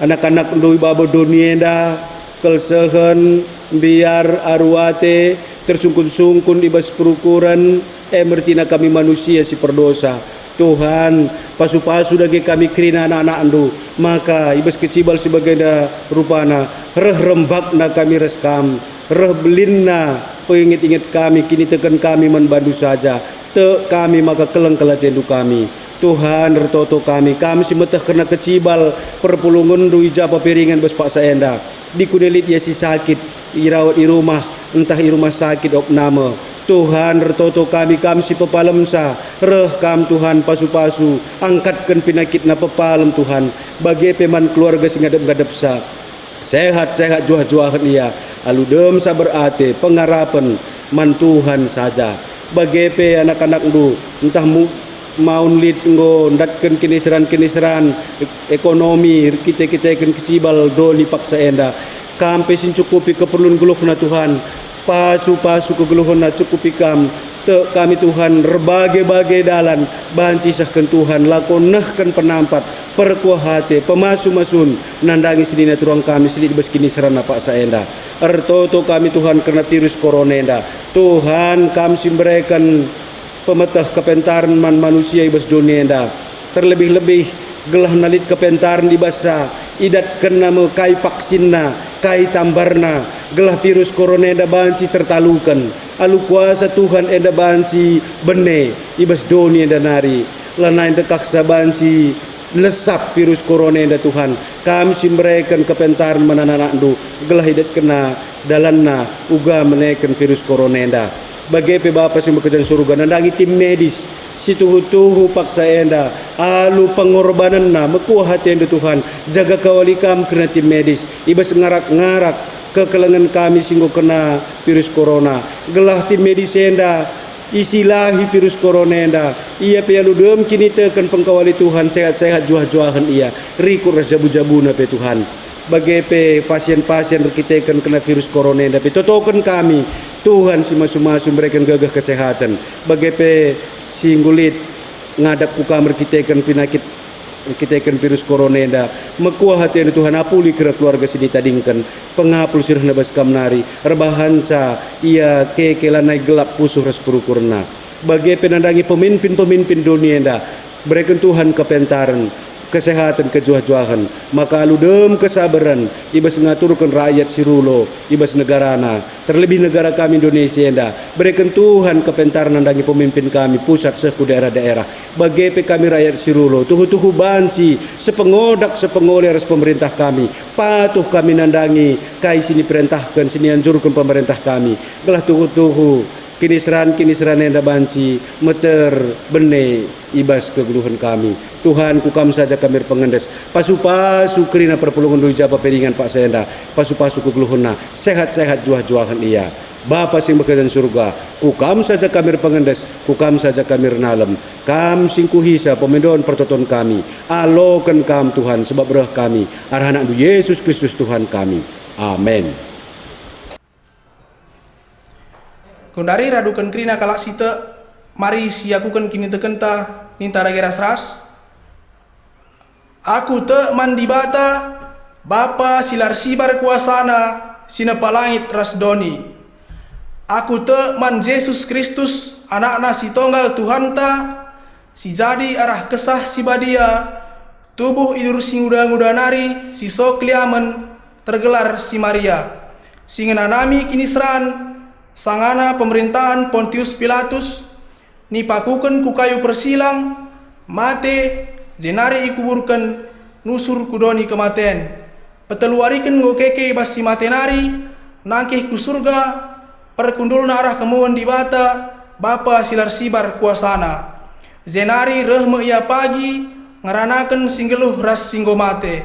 anak-anakNdu i babo doni enda, kelsehen, mbiar, aru ate, tersungkun-sungkun i bas perukuren, e me ertina kami manusia si perdosa. Tuhan, pasu-pasu dage kami kerina anak-anakNdu, maka i bas kecibal si bagenda rupana, reh rembakna kami ras Kam, reh belinna penginget-inget kami, kiniteken kami man baNdu saja. Tek kami maka keleng kel ateNdu kami. Tuhan, ertoto kami, Kam si meteh kerna kecibal perpulungenNdu i ja pe ringan bas paksa enda. Dikune lit ia si sakit, irawat i rumah, ntah i rumah sakit opname. Tuhan, ertoto kami, Kam si pepalemsa. Reh Kam, Tuhan, pasu-pasu, angkatken penakitna, pepalem, Tuhan, bage pe man keluarga si ngadep-ngadepsa. Sehat-sehat, juah-juahen ia, alu dem saber ate, pengarapen man Tuhan saja. Bage pe anak-anakNdu, ntah mu-, maun lit enggo ndatken kiniseran-kiniseran ek-, ekonomi, erkite-kiteken kecibal doni paksa enda. Kam pe si ncukupi keperlun geluhna, Tuhan. Pasu-pasu kegeluhenna cukupi Kam. Tek kami, Tuhan, erbage-bage dalan banci isehken Tuhan, lako nehken penampat, perkuah ate, pemasu-masun, nandangi senina turang kami si lit i bas kiniseranna paksa enda. Ertoto kami, Tuhan, kerna virus korona enda. Tuhan, Kam si mbereken pemeteh kepentaren man manusia i bas doni enda. Terlebih-lebih gelah na lit kepentaren i bas ia, idatkenna me kai vaksinna, kai tambarna, gelah virus korona enda banci tertaluken. Alu kuasa Tuhan enda banci bene i bas doni enda nari, lanai ndekahsa banci lesap virus korona enda, Tuhan. Kam si mbereken kepentaren man anak-anakNdu, gelah idatkenna dalanna uga meneken virus korona enda. Bage pe Bapa si mekejang surga nandangi tim medis si tuhu-tuhu paksa enda, alu pengorbanenna, mekuah ateNdu, Tuhan. Jaga kawali Kam kerna tim medis, i bas ngarak-ngarak kekelengen kami si enggo kena virus korona, gelah tim medis enda isilahi virus korona enda. Ia pe alu dem kiniteken pengkawali Tuhan, sehat-sehat juah-juahen ia, rikut ras jabu-jabuna pe, Tuhan. Bage pe pasien-pasien erkiteken kena virus korona enda pe totoken kami, Tuhan si masu-masu, mbereken gegeh kesehaten. Bage pe si enggo lit ngadap ku Kam erkiteken penakit, erkiteken virus korona enda, mekuah ateNdu, Tuhan, apuli kerna keluarga si nitadingken, pengapul si rehna bas Kam nari, erbahanca ia keke lanai gelap pusuh ras perukurna. Bage pe nandangi pemimpin-pemimpin doni enda, bereken Tuhan kepentaren, kesehaten, kejuah-juahen, maka alu dem kesabaren i bas ngaturken rakyat si rulo i bas negarana, terlebih negara kami Indonesia enda. Bereken Tuhan kepentaren nandangi pemimpin kami, pusat seh ku daerah-daerah. Bage pe kami rakyat si rulo, tuhu-tuhu banci sepengodak sepengole ras pemerintah kami. Patuh kami nandangi kai si niperentahken, si nianjurken pemerintah kami. Gelah tuhu-tuhu kiniseran-kiniseran enda banci meter bene i bas kegeluhen kami. Tuhan, ku Kam saja kami erpengendes. Pasu-pasu kerina perpulungenndu i ja pe ringan paksa enda. Pasu-pasu kegeluhenna. Sehat-sehat juah-juahen ia. Bapa si mekejang surga, ku Kam saja kami erpengendes, ku Kam saja kami ernalem. Kam si engkuhisa pemindon pertoton kami. Aloken Kam, Tuhan, sebab reh kami. Arah AnakNdu Yesus Kristus, Tuhan kami. Amen. Genduari raduken kerina kalak si tek, mari siakuken kinitekenta, ninta dage ras-ras. Aku tek man Dibata, Bapa si la ersibar kuasaNa, si nepa langit ras doni. Aku tek man Jesus Kristus, AnakNa si Tonggal Tuhanta, si jadi arah Kesah Si Badia, tubuh i Duri Singuda-nguda nari si so keliamen, tergelar si Maria, si ngenanami kiniseran sangana pemerintahen Pontius Pilatus, nipakuken ku kayu persilang, mate, jenari ikuburken, nusur ku doni kematen. Peteluariken enggo keke i bas si mate nari, nangkih ku Surga, perkundulna arah kemuhen Dibata, Bapa si la ersibar kuasaNa. Jenari reh me Ia pagi, ngeranaken si nggeluh ras si enggo mate.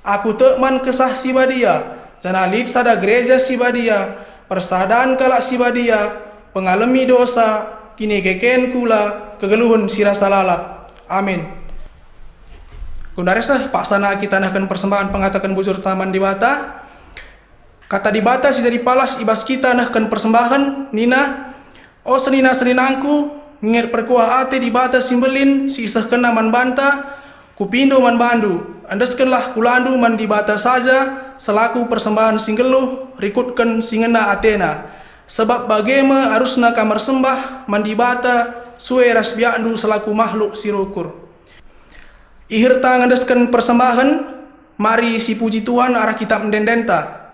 Aku tek man Kesah Si Badia, janah lit sada Gereja Si Badia, persadan kalak si badia, pengalemi dosa, kinikeken kula, kegeluhen si rasa lalap. Amin. Genduari seh paksana kita nehken persembahen pengataken bujurta man Dibata. Kata Dibata si jadi palas i bas kita nehken persembahen, nina, "O senina-seninangku, nginget perkuah ate Dibata si mbelin si isehkenNa man banta, kupindo man bandu, endeskenlah kulandu man Dibata saja selaku persembahen si nggeluh rikutken si ngena ateNa. Sebab bage me arusna kam ersembah man Dibata sue ras biakndu selaku mahluk si rukur." Iherta ngendesken persembahen, mari sipuji Tuhan arah kitap ende-endenta.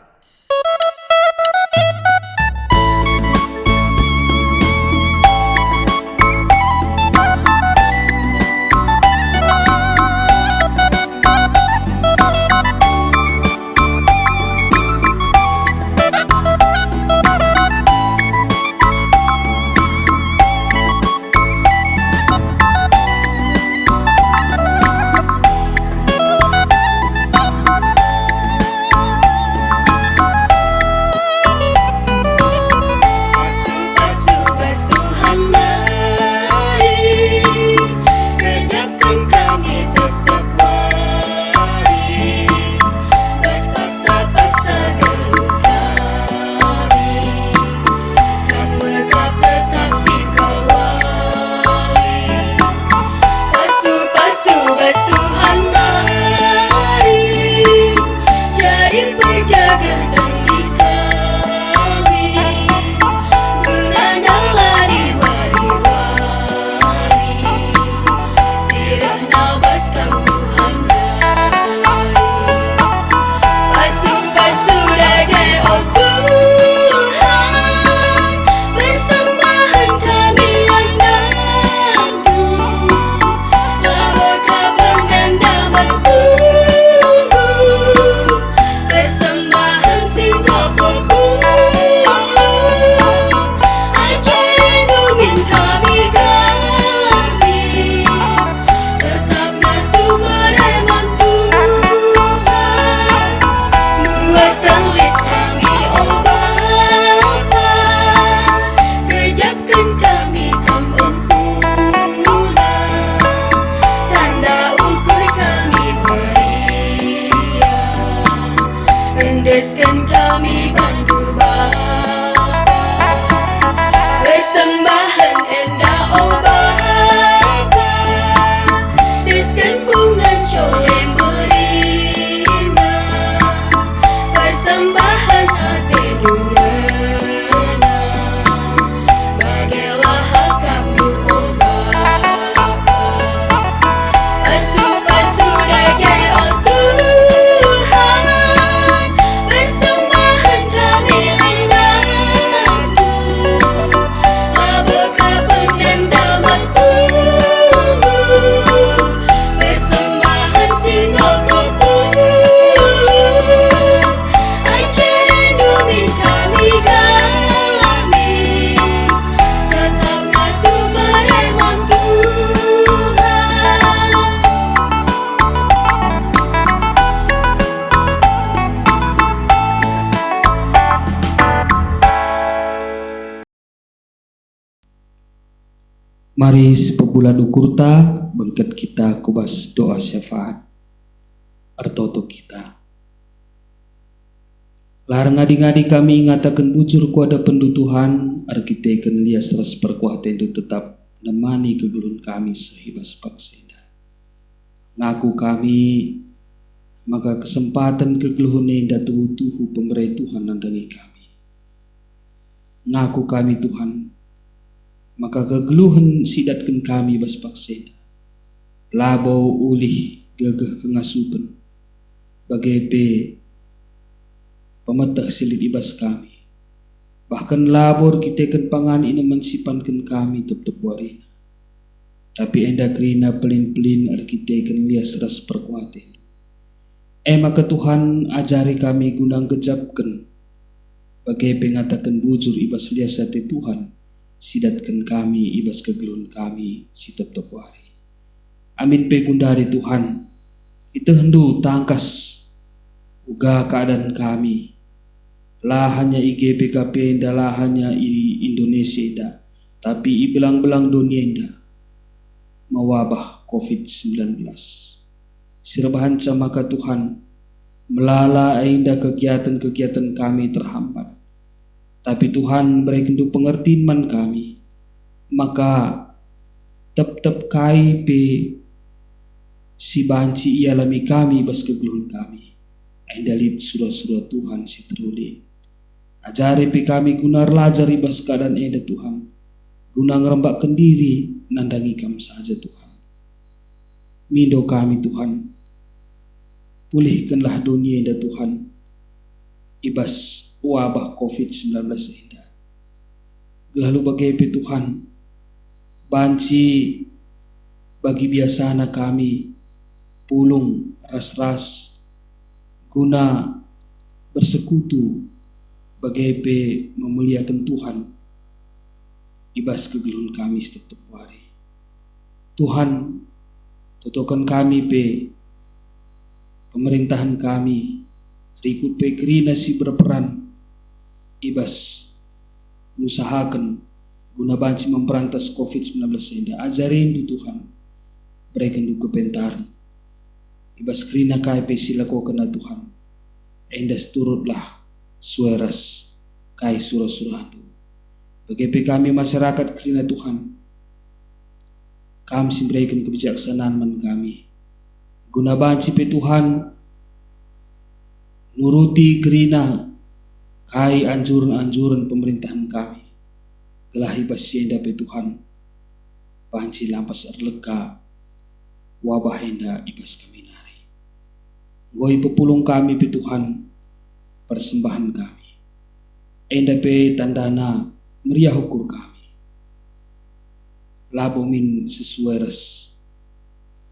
Mari sipebulat ukurta, bengket kita ku bas doa syafaat. Ertoto kita. La erngadi-ngadi kami ngataken bujur ku adepenNdu, Tuhan, erkiteken lias ras perkuah ateNdu tetap nemani kegeluhen kami seh i bas paksa enda. Ngaku kami maka kesempaten kegeluhen enda tuhu-tuhu pemere Tuhan nandangi kami. Ngaku kami, Tuhan, maka kegeluhen si idatken kami i bas paksa enda labo ulih gegeh kengasupen, bage pe pemeteh si lit i bas kami, bahken labo erkiteken pangan inemen si ipanken kami tep-tep warina. Tapi enda kerina pelin-pelin erkiteken lias ras perkuah ateNdu. E maka Tuhan, ajari kami guna nggejapken, bage pe ngataken bujur i bas lias ate Tuhan, si idatken kami i bas kegeluhen kami si tep-tep wari. Amin pe gundari Tuhan, ietehndu tangkas uga keadaan kami, la hanya i G B K P enda, la hanya i Indonesia enda, tapi i belang-belang doni enda mewabah covid sembilan belas. Si erbahanca maka Tuhan, melala enda kegiaten-kegiaten kami terhambat. Tapi Tuhan, berekenNdu pengertin man kami, maka tep-tep kai pe si banci ialami kami bas kegeluhen kami, enda lit sura-sura Tuhan si terulin. Ajari pe kami guna erlajar i bas keadaan enda, Tuhan, guna ngerembakken diri nandangi Kam saja, Tuhan. Mindo kami, Tuhan, pulihkenlah doni enda, Tuhan, i bas wabah covid sembilan belas enda. Gelah labo bage pe, Tuhan, banci bagi biasana kami pulung ras-ras guna bersekutu bage pe memuliaken Tuhan i bas kegeluhen kami si tep-tep wari. Tuhan, totoken kami pe pemerintahen kami, rikut pe kerina si berperan i bas ngusahaken guna banci memberantas covid sembilan belas enda. AjariNdu, Tuhan, berekenNdu kepentaren i bas kerina kai pe si ilakokenna, Tuhan, enda seturutlah sue ras kai sura-suraNdu. Bage pe kami masyarakat kerina, Tuhan, Kam si mbereken kebijaksanan man kami, guna banci pe, Tuhan, nuruti kerina kai anjuren-anjuren pemerintahen kami, gelah i bas si enda pe, Tuhan, banci lampas erleka wabah enda i bas kami nari. Enggo ipepulung kami pe, Tuhan, persembahen kami. Enda pe tandana meriah ukur kami. Labo min sesuai ras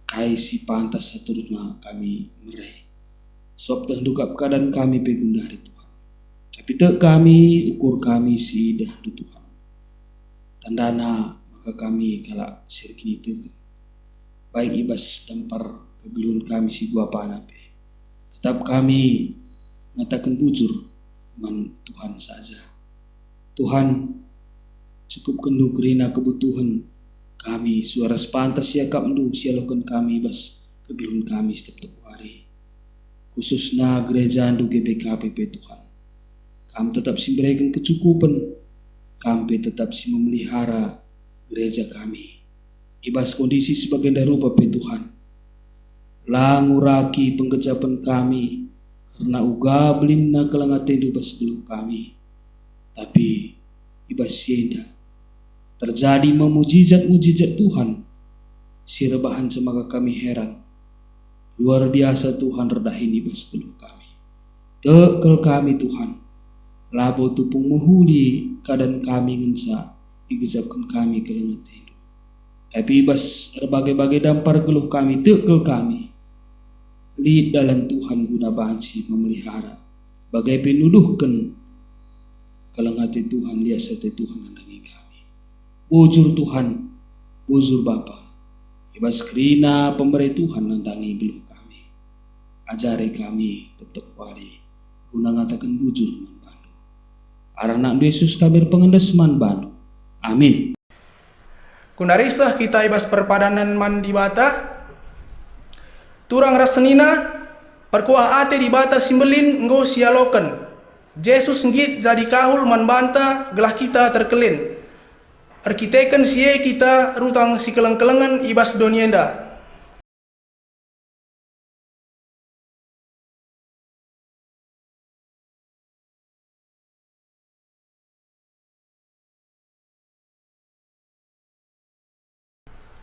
kai si pantas seterusna kami mere. Sabap tehndu kap keadan kami pe gundari, Tuhan. Tapi tek kami, ukur kami si idahndu, Tuhan. Tandana maka kami kalak si erkiniteken, baik i bas dampar kegeluhen kami si guapana pe. Tetap kami ngataken bujur man Tuhan saja. Tuhan, cukupkenndu kerina kebutuhen kami, sue ras pantas iakapndu si ialoken kami i bas kegeluhen kami setep-tep wari. Khususna gerejandu G B K P pe, Tuhan. Kam tetap si mbereken kecukupen, Kam pe tetap si memelihara gereja kami. I bas kondisi si bagenda rupa pe, Tuhan, la nguraki penggejapen kami kerna uga belinna keleng atendu bas geluh kami. Tapi i bas si enda terjadi me mujijat-mujijat Tuhan si erbahanca maka kami heran. Luar biasa Tuhan erdahin i bas geluh kami. Tek kal kami, Tuhan, labo tupung mehuli keadan kami ngenca igejapken kami keleng atendu. Tapi i bas erbage-bage dampar geluh kami, tek kal kami, lit dalan Tuhan guna banci memelihara, bage pe nuduhken keleng ate Tuhan, lias ate Tuhan nandangi kami. Bujur Tuhan, bujur Bapa, i bas kerina pemere Tuhan nandangi geluh kami. Ajari kami tep-tep wari guna ngataken bujur man bandu. Arah anakndu Yesus kami erpengendes man bandu. Amin. Genduari seh kita i bas perpadanen man Dibata. Turang ras senina, perkuah ate Dibata si Mbelin enggo sialoken. Jesus nggit jadi kahul man banta gelah kita terkelin. Erkiteken si e kita rutang sikeleng-kelengen i bas doni enda.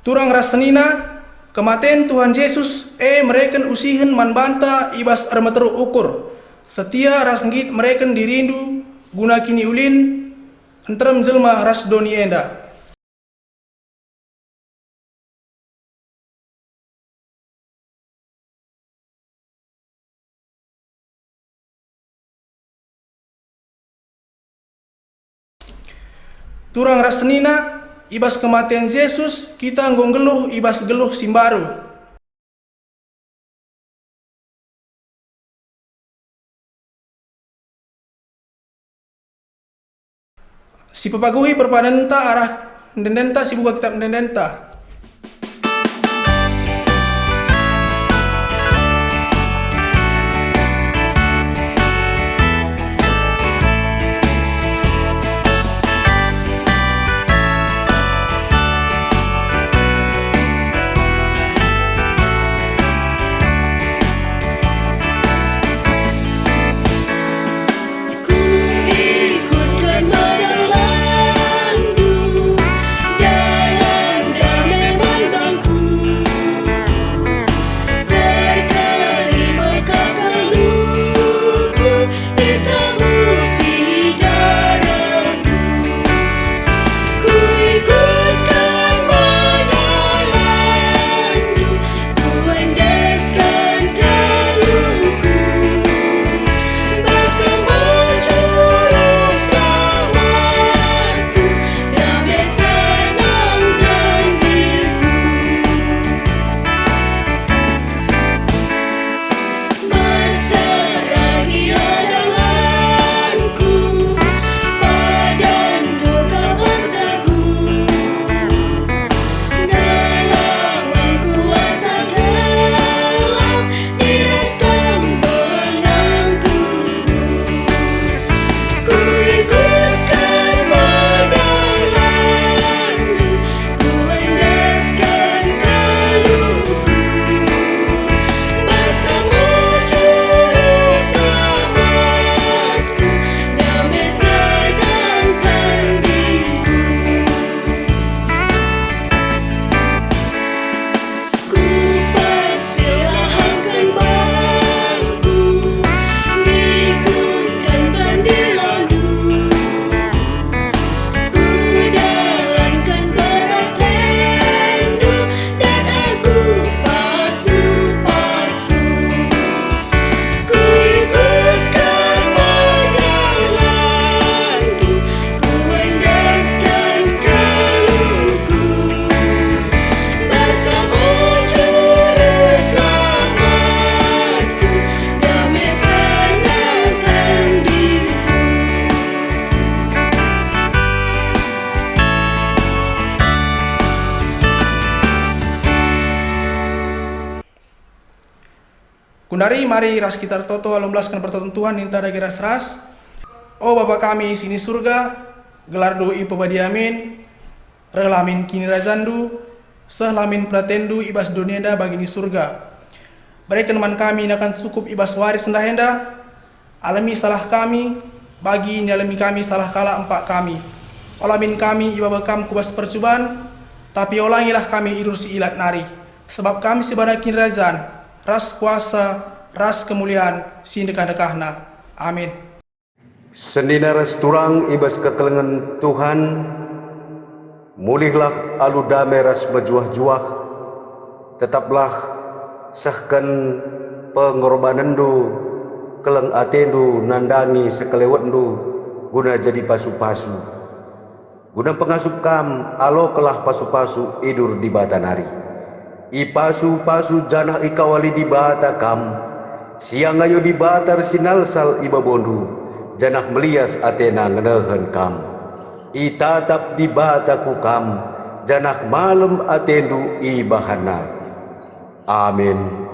Turang ras senina, kematen Tuhan Jesus e mereken usihen man banta i bas ermeteruk ukur. Setia ras nggit mereken dirindu guna kiniulin nterem jelma ras doni enda. Turang ras senina, i bas kematen Jesus, kita enggo nggeluh i bas geluh si mbaru. Sipepaguhi perpadanenta arah ende-endenta, sibuka kitap ende-endenta. Kuikutken dalanNdu, dalan dame man bangku. Terkelima kekeluhku, ikamu si daramNdu. Kuikutken dalanNdu, kuendesken keluhku. Bas Kamu juru selamatku, dame senangken diriku. Mesera gia dalanku, padanNdu kabar teguh. Ngelawan kuasa gelap, dirasken benang tubuh. Kuikutken dalanNdu, kuendesken keluhku. Bas Kamu juru selamatku, dame senangken diriku. Kupersilahanken bangku, ngikutken pendilanNdu. Kudalanken beratenNdu, dan aku pasu-pasu. Kuikutken dalanNdu, kuendesken keluhku. Bas Kamu juru selamatku, dame senangken diriku. Genduari mari ras kita ertoto alu mbelasken pertoton Tuhan, ninta dage ras-ras. O Bapa kami si ni Surga, gelarNdu ipebadia min, rehlah min kinirajanNdu, sehlah min peratenNdu i bas doni enda bagi ni Surga. Bereken man kami nakan cukup i bas wari sendah enda, alemi salah kami, bagi nialemi kami salah kalak empak kami. Ola min kami ibaba Kam ku bas percuban, tapi olangilah kami i bas si ilat nari. Sebab Kam si bana kinirajan, ras kuasa, ras kemulian si ndekah-ndekahna. Amin. Senina ras turang i bas kekelengen Tuhan, mulihlah alu dame ras mejuah-juah, tetaplah sehken pengorbanenndu, keleng atendu nandangi sekelewetndu guna jadi pasu-pasu. Guna pengasup kam, alokenlah pasu-pasu idur Dibata nari. Ipasu-pasu janah ikawali Dibata kam. Siangayo Dibata ersinalsal i babondu, janah melias atena ngenehen kam. Itatap Dibata ku kam, janah malem atendu ibahanna. Amin.